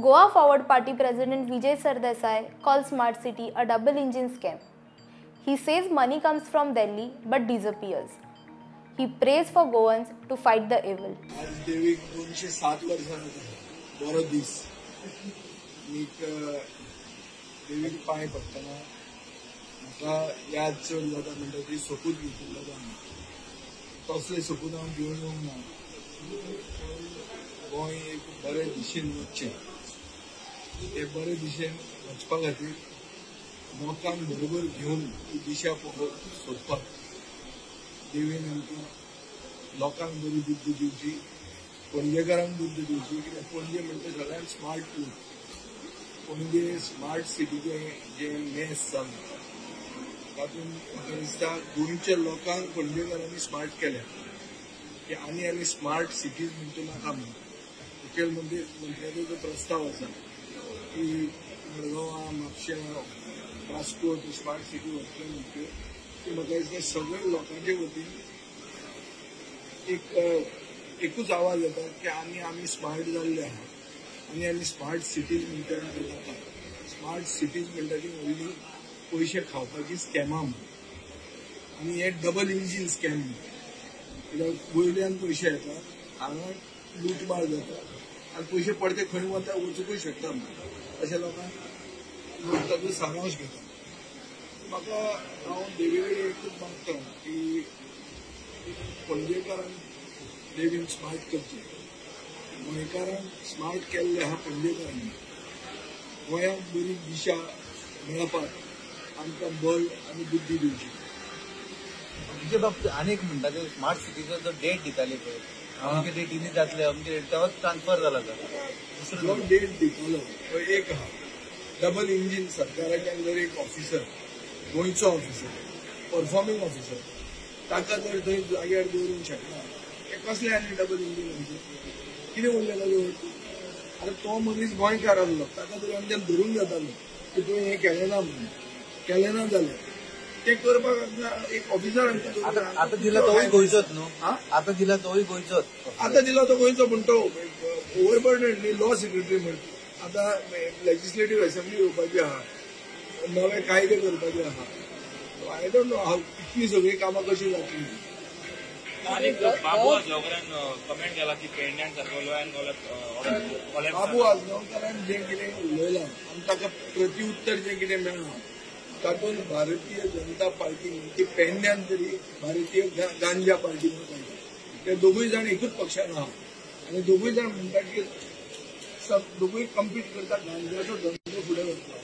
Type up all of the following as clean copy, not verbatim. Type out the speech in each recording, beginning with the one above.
Goa Forward Party President Vijay Sardesai calls Smart City a double engine scam. He says money comes from Delhi but disappears. He prays for Goans to fight the evil. आज देवीक 207 वर्सां बरो दीस. आनीक देवीक पांय पडटना म्हाका याद चड जाता म्हणटा ती सोपूत घेतिल्लो आमी. तसले सोपूत हांव घेवन येवंक ना. गोंय एक बरे दिशेन वचचें, ते बरे दिशेन वचपा खातीर लोकांक बरोबर घेवन ती दिशा सोदपाक देवीन आमकां लोकांक बरी बुद्धी दिवची, पणजेकारांक बुद्धी दिवची. कित्याक पणजे म्हणटा सगळ्यांत स्मार्ट लोक. पणजे स्मार्ट सिटीचें जें मेस जालां तातूंत म्हाका दिसता गोंयच्या लोकांक पणजेकारांनी स्मार्ट केल्या की आनी आनी स्मार्ट सिटीज म्हणटा नाका म्हणून. मुखेलमंत्री मंत्र्याचो जो प्रस्ताव आसा की मडगांवां, म्हापश्यां, वास्को स्मार्ट सिटी वतले म्हणटा ती म्हाका दिसता सगळे लोकांचे वतीन एक एकूच आवाज येता की आनी आमी स्मार्ट जाल्ले आहा आनी आनी स्मार्ट सिटीज म्हणटा नाका. स्मार्ट सिटीज म्हणटा ती व्हडली पयशे खावपाची स्कॅमां म्हणून आनी हे डबल इंजीन स्कॅम म्हणून. कित्याक वयल्यान पयशे येतात, हांगा लुटमार जाता आनी पयशे पडते खंय वता वचूंकूय शकता म्हणून अशें लोकांक लोक ताचो सारांश घेता. म्हाका हांव देवी कडेन एकूच मागता की पणजेकारांक देवीन स्मार्ट करचें. गोंयकारांक स्मार्ट केल्लें आहा पणजेकारांनी. गोंयांक बरी दिशा मेळपाक आमकां बळ आनी बुद्धी दिवची. तुजे बाबतीत आनीक म्हणटा ते स्मार्ट सिटीचो जो डेट दिताले पळय, अमके डेटीनी जातले अमके डेट, तेव्हा ट्रान्सफर जाला. जो डेट दितलो तो एक आहा डबल इंजीन सरकाराच्यान जर एक ऑफिसर, गोंयचो ऑफिसर, परफॉर्मिंग ऑफिसर ताका जर थंय जाग्यार दवरूंक शकना ते कसलें आनी डबल इंजीन आमचें कितें उरलें ताजो अर्थ? आतां तो मनीस गोंयकार आसलो ताका तरी आमच्यान धरूंक जातालो की तुवें हें केलें ना म्हणून. केलें ना जाल्यार ते करपाक एक ऑफिसर आतां दिला तोवूय गोंयचोच न्हू. आतां दिला तोवूय गोंयचोच. आतां दिला तो गोंयचो पूण तो ओवरबर्डन न्ही लॉ सेक्रेटरी म्हण. आतां लेजिस्लेटीव असेंब्ली येवपाची आहा, नवे कायदे करपाचे आहा. I don't know हाव इतली सगळीं कामां कशीं जातली. बाबू आजगांवकारान कमेंट केला की पेडण्यान सारको लॉ अँड बाबू आजगांवकारान जें कितें उलयलां आनी ताका प्रतिउत्तर जें कितें मेळ्ळां तातूंत भारतीय जनता पार्टी ती पेडण्यान तरी भारतीय गांजा पार्टी म्हणून सांगता. ते दोगूय जाण एकूच पक्षान आहा आनी दोगूय जाण म्हणटात की दोगूय कम्पीट करता गांजाचो धंदो फुडें वचपाक.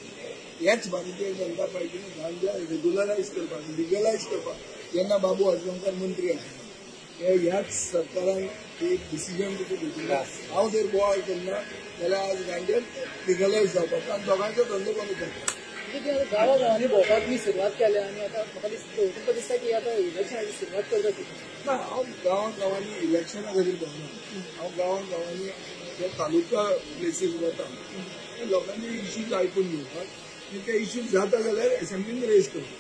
हेच भारतीय जनता पार्टीन गांजा रेगुलरायज करपाक, लिगलायज करपाक जेन्ना बाबू आजगांवकार मंत्री आशिल्ले हे ह्याच सरकारान एक डिसिजन तुका घेतिल्लें. हांव जर बोवाळ करना जाल्यार आज गांजा लिगलायज जावपाक आनी दोगांयचो धंदो बंद करता. गांवा गांवांनी भोंवपाक मी सुरवात केल्या आनी आतां म्हाका तुमकां दिसता की आतां इलेक्शनाची सुरवात करता. ना, हांव गांवा गांवांनी इलेक्शना खातीर भोंवना. हांव गांवा गांवांनी जे तालुका प्लेसीस वता ते लोकांचे इश्यूज आयकून घेवपाक आनी ते इश्यूज जाता जाल्यार एसेंब्लीन रेज करता.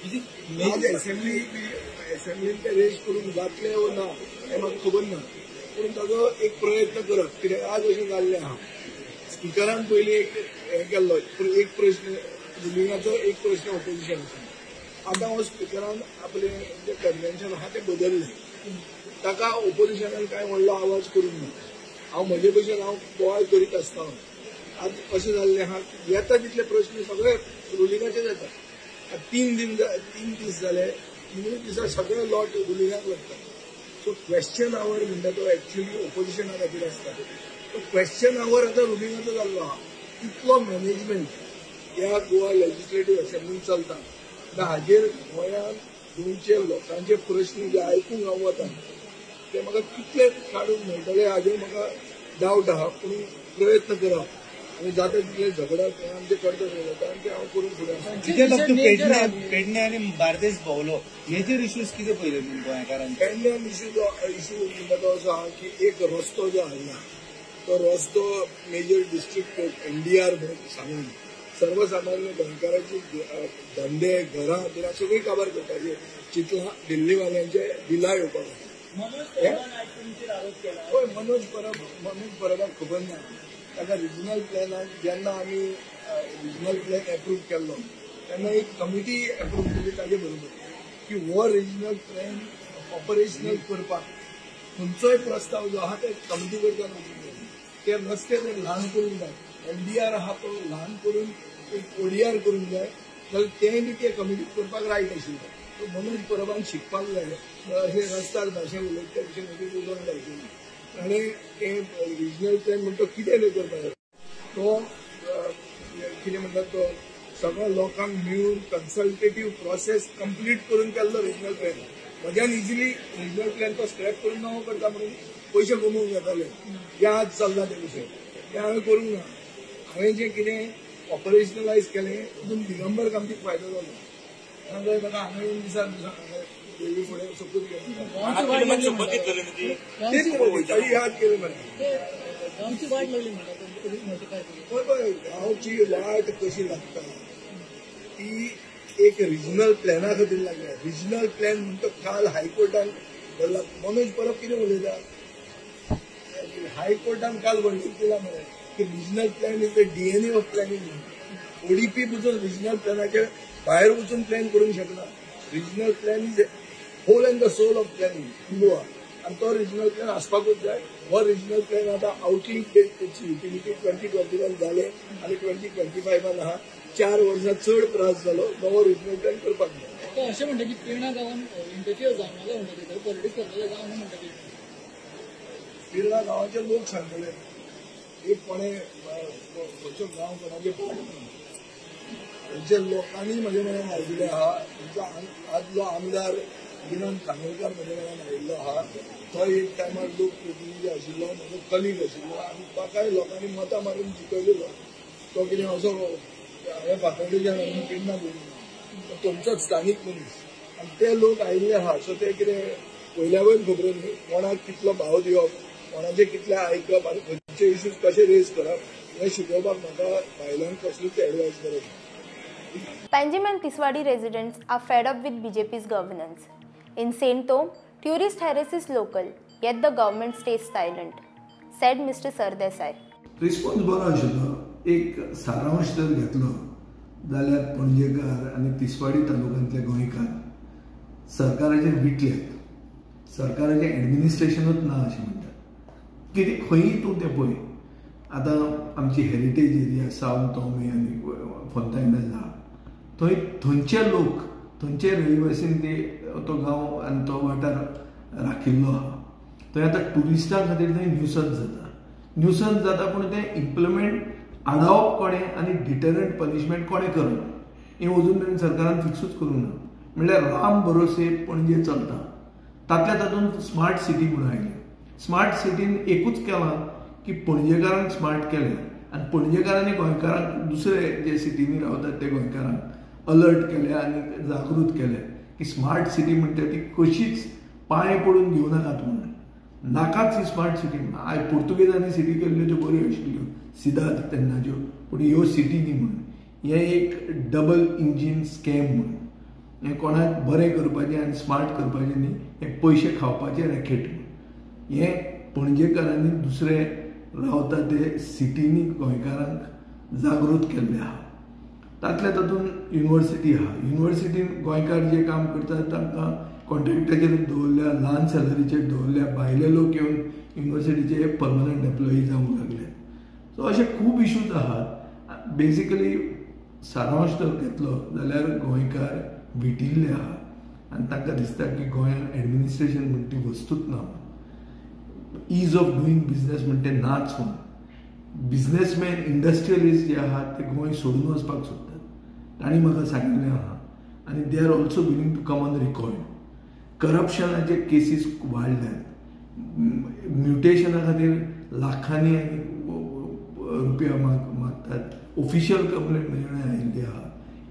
आज एसेंब्लीन ते रेज करूंक जातले वो ना हें म्हाका खबर ना, पूण ताजो एक प्रयत्न करप. कित्याक आज अशें जाल्लें आहा स्पिकरान पयलीं एक हें केल्लो एक प्रश्न रुलिंगाचो एक प्रश्न ओपोजिशनाचो. आतां हो स्पिकरान आपलें जें कन्वेन्शन आहा तें बदल्लें. ताका ओपोजिशनान कांय व्हडलो आवाज करूंक ना. हांव म्हजे भशेन हांव बोवाळ करीत आसता. आज अशें जाल्लें आहा येता तितले प्रश्न सगळे रुलिंगाचेच येता. 3 दीस जाले, 3 दिसा सगळे लॉट रुलिंगाक लागता. सो क्वेश्चन our म्हणटा तो एक्च्युअली ओपोजिशना खातीर आसता. तो क्वेश्चन our आतां रुलिंगाचो जाल्लो आहा. तितलो मॅनेजमेंट ह्या गोवा लेजिस्लेटीव असेंब्लीन चलता. आतां हाजेर गोंयांत गोंयचे लोकांचे प्रश्न जे आयकूंक हांव वता ते म्हाका कितले काडूंक मेळटले हाजेर म्हाका डावट आहा, पूण प्रयत्न करप आनी जाता तितले झगडप हें आमचें कर्तव्य जाता आनी तें हांव करूंक फुडें आसा. कितें पेडणे आनी बार्देस भोंवलो मेजर इश्यूज कितें पयले गोंयकारांचे? पेडण्यान इश्यू म्हणटा तो असो आहा की एक रस्तो जो हाडला तो रस्तो मेजर डिस्ट्रिक्ट एनडीआर म्हणून सांगून सर्वसामान्य गोंयकारांची धंदे घरां बिरां सगळीं काबार करपाचें चिंतलां दिल्लीवाल्यांचे बिलां येवपाक आसा. हय, मनोज परबाक खबर ना. ताका रिजनल प्लॅनाक जेन्ना आमी रिजनल प्लॅन एप्रूव केल्लो तेन्ना एक कमिटी एप्रूव केली ताजे बरोबर की हो रिजनल प्लॅन ऑपरेशनल करपाक खंयचोय प्रस्ताव जो आहा ते कमिटी कडच्यान वचूंक जाय. ते रस्ते जर ल्हान करूंक जाय, एमडीआर आहा तो ल्हान करून एक ओडीआर करूंक जाय जाल्यार तेंय बी ते कमिटीक करपाक रायट आशिल्लें. सो मनोज परबान शिकपाक जाय अशें रस्त्यार भाशे उलयता ते भशेन म्हजी उलोवंक जाय आशिल्लें. ताणें तें रिजनल प्लॅन म्हणटा तो कितें करपाक जाय, तो कितें म्हणटा तो सगळ्या लोकांक मेळून कन्सल्टेटीव प्रोसेस कंप्लीट करून केल्लो रिजनल प्लॅन. म्हज्यान इजिली रिजनल प्लॅन तो स्क्रॅप करून नवो करता म्हणून पयशे कमोवंक जाताले, जें आज चल्लां ते विशय तें हांवें करूंक ना. हांवें जें कितें ऑपरेशनलायज केलें तितून दिगंबर कामतीक फायदो जालो. हांगा ताका हांगा येवन दिसा देवी फुडें सोपूत घेतली, याद केली मरे. गांवची वाट लागली म्हणटा, गांवची वाट कशी लागता ती एक रिजनल प्लॅना खातीर लागल्या. रिजनल प्लॅन म्हणटा काल हायकोर्टान धरला. मनोज परब कितें उलयता, हायकोर्टान काल वर्डीक दिला मरे की regional plan is the DNA of planning. ODP वचून रिजनल प्लॅनाचे भायर वचून प्लॅन करूंक शकना. Regional plan is whole and the soul of planning in Goa आनी तो रिजनल प्लॅन आसपाकूच जाय. हो रिजनल प्लॅन आतां आउटलीक युटिलिटी 2021 जाले आनी 2025 आहा, 4 वर्सां चड त्रास जालो. नवो रिजनल प्लॅन करपाक जाय. अशें म्हणटा की पिर्णा गांवान इंटरफियर जावंक नाका म्हणटा, पॉलिटिक्स करतले गांव म्हणटा. पिर्णा गांवाचे लोक सांगतले एक कोणे खंयचो गांव कोणाचे पाट थंयच्या लोकांनी म्हजे मनान आयिल्ले आहा. थंयचो आदलो आमदार विनोद खानोलकर म्हज्या मनान आयिल्लो आहा. तो एक टायमार लोक प्रतिनिधी आशिल्लो, म्हजो कलीग आशिल्लो आनी ताकाय लोकांनी मतां मारून जिखयलेलो. तो कितें असो हांवें फातर्डेच्यान हाडून पिर्णा दवरूंक ना, थंयचोच स्थानीक मनीस आनी ते लोक आयिल्ले आहा. सो ते कितें पयल्या वयर खबर न्ही कोणाक कितलो भाव दिवप, कोणाचें कितलें आयकप आनी खंयचे इश्यूज कशे रेज करप हें शिकोवपाक म्हाका भायल्यान कसलीच एडवायस गरज ना. Panjim and Tiswadi residents are fed up with BJP's governance. In Saint Thome, tourist harasses local, yet the government stays silent, said Mr. Sardesai. Response बरो आशिल्लो. एक सारांश जर घेतलो जाल्यार पणजेकार आनी तिसवाडी तालुक्यांतले गोंयकार सरकाराचेर विटल्यात, सरकाराचें एडमिनिस्ट्रेशनूच ना अशें म्हणटात. कितें खंयी तूं तें पळय, आतां आमची हेरिटेज एरिया सावथ तोमे आनी फोंताइनाज आहा, थंय थंयचे लोक थंयचे रहिवासीन ते तो गांव आनी तो वाठार राखिल्लो आहा. थंय आतां ट्युरिस्टां खातीर थंय न्युसन्स जाता, न्युसन्स जाता पूण तें इम्प्लिमेंट आडावप कोणें आनी डिटरंट पनिशमेंट कोणें करप हें अजून मेरेन सरकारान फिक्सूच करूंक ना. म्हणल्यार राम भरोसे पणजे चलता, तातल्या तातूंत स्मार्ट सिटी म्हणून आयली. स्मार्ट सिटीन एकूच केलां की पणजेकारांक स्मार्ट केलें आनी पणजेकारांनी गोंयकारांक दुसरे जे सिटींनी रावतात ते गोंयकारांक अलर्ट केले आनी जागृत केले की स्मार्ट सिटी म्हणटा ती कशीच पांय पडून घेवं नाकात म्हणून, नाकाच ही स्मार्ट सिटी. आयज पुर्तुगेजांनी सिटी केल्ल्यो त्यो बऱ्यो आशिल्ल्यो सिदाद तेन्नाच्यो, पूण ह्यो सिटी न्ही म्हणून हें एक डबल इंजीन स्कॅम म्हणून, हें कोणाक बरें करपाचें आनी स्मार्ट करपाचें न्ही, हें पयशे खावपाचें रॅकेट म्हणून. हें पणजेकारांनी दुसरे रावता ते सिटींनी गोंयकारांक जागृत केल्लें आहा. तातल्या तातूंत युनिवर्सिटी आहा, युनिवर्सिटीन गोंयकार जे काम करतात तांकां कॉन्ट्रॅक्टाचेर दवरल्या, ल्हान सॅलरीचेर दवरल्या, भायले लोक येवन युनिवर्सिटीचे परमनंट एम्प्लॉई जावंक लागले. सो अशे खूब इश्यूज आहात. बेजिकली सारांश जर घेतलो जाल्यार गोंयकार विटिल्ले आहा आनी तांकां दिसता की गोंयांत एडमिनिस्ट्रेशन म्हणटी वस्तूच ना, ईज ऑफ डुईंग बिजनेस म्हणटे नाच म्हणून. बिजनेसमॅन इंडस्ट्रियलिस्ट जे आहात ते गोंय सोडून वचपाक सोदतात, तांणी म्हाका सांगिल्लें आहा आनी they are also willing to come on record. करप्शनाचे cases वाडल्यात, म्युटेशना खातीर लाखांनी आनी रुपया मागतात. ऑफिशियल कंप्लेंट म्हजे कडेन आयिल्ली आहा,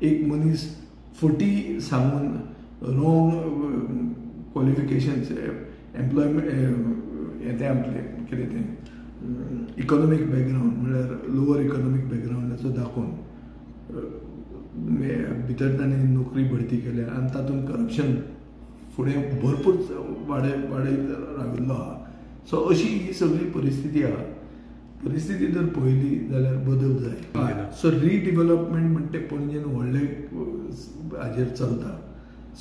एक मनीस फटी सांगून रॉंग क्वॉलिफिकेशन्स एम्प्लॉयमेंट हें तें आपलें कितें तें इकॉनॉमीक बॅकग्रावंड म्हणल्यार लोवर इकॉनॉमीक बॅकग्रावंडाचो दाखोवन भितर ताणें नोकरी भरती केल्या आनी तातूंत करप्शन फुडें भरपूर वाडयत राविल्लो आहा. सो अशी ही सगळी परिस्थिती आहा. परिस्थिती जर पळयली जाल्यार बदल जाय. सो रिडिवेलपमेंट म्हणटे पणजेन व्हडले हाजेर चलता.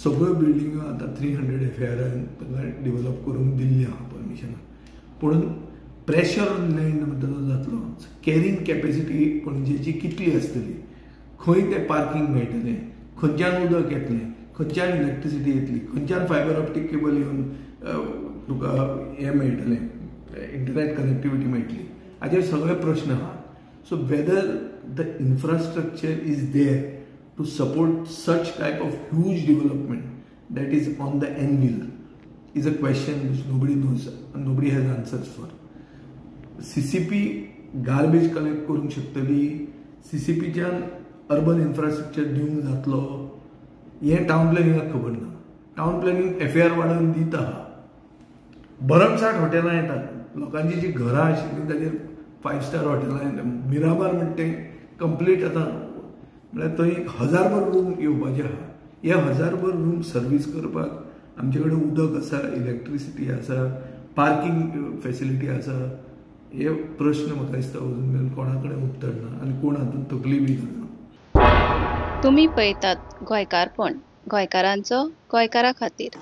सगळ्यो बिल्डिंग्यो आतां 300 एफआरान तांकां डिवेलप करूंक दिल्ली आहा परमिशनां, पूण प्रेशर ऑन लँड म्हणटा तो जातलो. कॅरिंग कॅपेसिटी पणजेची कितली आसतली, खंय तें पार्किंग मेळटलें, खंयच्यान उदक येतलें, खंयच्यान इलेक्ट्रिसिटी येतली, खंयच्यान फायबर ऑप्टीक केबल येवन तुका हें मेळटलें, इंटरनेट कनेक्टिविटी मेळटली, हाजेर सगळे प्रश्न आहा. So whether the infrastructure is there to support such type of huge development that is on the anvil is a question which nobody knows, nobody has answers for. CCP garbage collect करूंक शकतली, सीसीपीच्यान urban infrastructure दिवंक जातलो, हें town प्लॅनिंगाक खबर ना. Town planning FR वाडोवन दिता आहा. भरमसाठ हॉटेलां येतात, लोकांची जी घरां आशिल्लीं ताजेर 5 स्टार हॉटेलां येतात. मिरामार म्हणटा तें कंप्लीट आतां म्हळ्यार थंय 1000 रूम येवपाचे आहा. हे 1000 रूम सर्वीस करपाक आमचे कडेन उदक आसा, इलेक्ट्रिसिटी आसा, पार्किंग फेसिलिटी आसा. हे प्रश्न म्हाका दिसता अजून मेरेन कोणा कडेन उत्तर ना आनी कोण हातूंत तकली बी घालना. तुमी पळयतात गोंयकारपण, गोंयकारांचो गोंयकारा खातीर.